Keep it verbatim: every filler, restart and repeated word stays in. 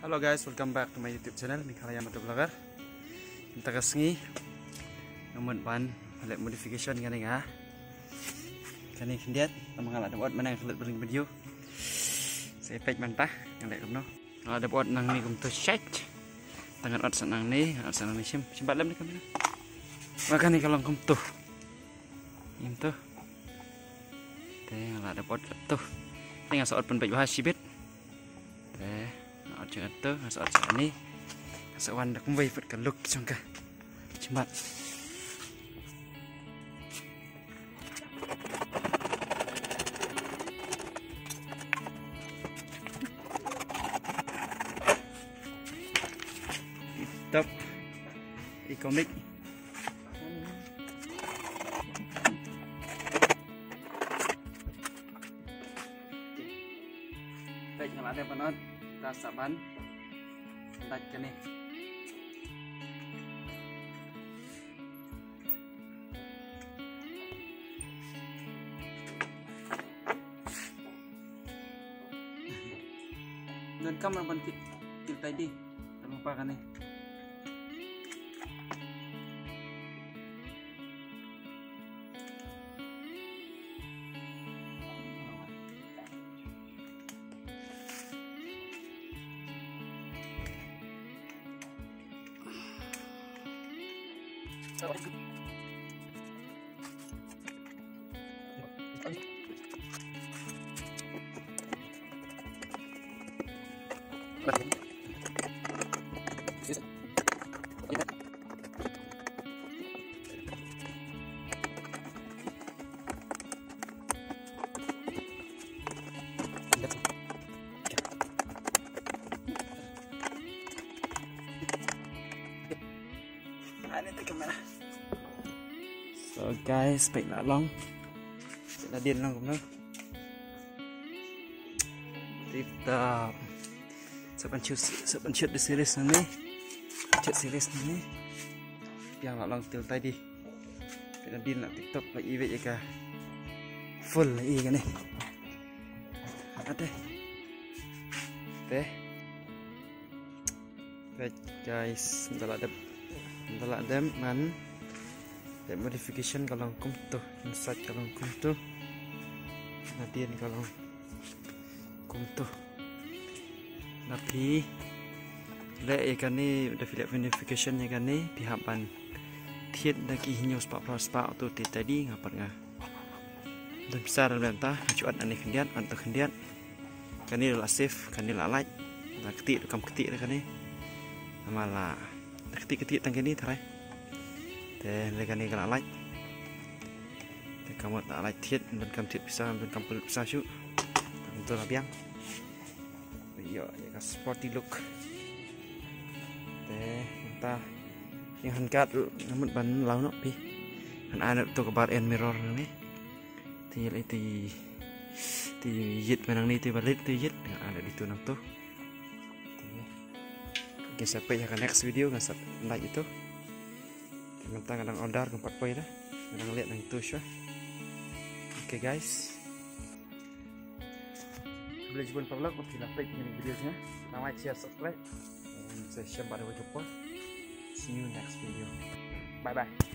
Hello guys, welcome back to my YouTube channel, Meghalaya Motovlogger. Mynta ka sngi nga mut ban leh modification kane nga. Kane khyndiat, tang ba nga la dep ot mynne nga klet ba ring video. Sa ïa peit mynta nga leh kumno. Nga la dep ot nangne kumto shet. Tang ngan ot sa nangne, ngan ot sa nangne, shim, shim bat lem da kamera. Ba kane ka long kumto. Ïa kumto. Te nga la dep ot kumto. Te nga sa ot pynbeit bha shibit. Te nga ot jong kumto, nga sa ot sa kane. Nga sa wan da kumwei pat ka look jong ka. Shim bat. Tip top. I comic. Peit nga la dep ban ot, ta sa ban lait kane. Donkam ban kit, kit tidy. Tang ba kane. So guys, peit la long. Peit la dien long kumno. Tip top. Sa ban shoot, sa ban shoot da series nangne. Shoot series nangne. Biang la long til tidy. Peit la dien la tip top la i wei ïa ka. Full la i kane. Ate. Te. Peit guys, mynta la dep, mynta la dep ban leh modification ka long kumto, inside ka long kumto. Nadien ka long kumto. Lada phi leh ïa kane, lada phi leh modification ïa kane, phi hap ban thied da ki hynñiew spah phra spah, uto te tidy nga pat nga. Don pisa da mynta, nga ju ot ane khyndiat, ot to khyndiat. Kane la safe, kane la lait. La kti, kam kti da kane. Namar la kti kti tang kane tharai. Te le kane ka la lait. Te ka mut la lait thied, don kam thied pisa, don kam pynlut pisa shuh. Kam to la biang. Ïoh, ïa ka sporty look. Te mynta ïa hangkat nga mut ban law noh phi. Ngan ai noh to ka bar end mirror nangne. Te ïa lei te, te ïit mynta nangne te ba leit te ïit. Ngan ai noh ito nangto. Te ngan sa peit ha ka next video ngan sa lait ito. Te mynta nga dang order, ngam pat poi da. Nga dang leit nangto shuwa. Okay guys. Khublei shibun paralok ba phi la peit ïa kane ka video jong nga. Nang like, share, subscribe. Sa shem bad ha kawei ka por. See you next video. Bye bye.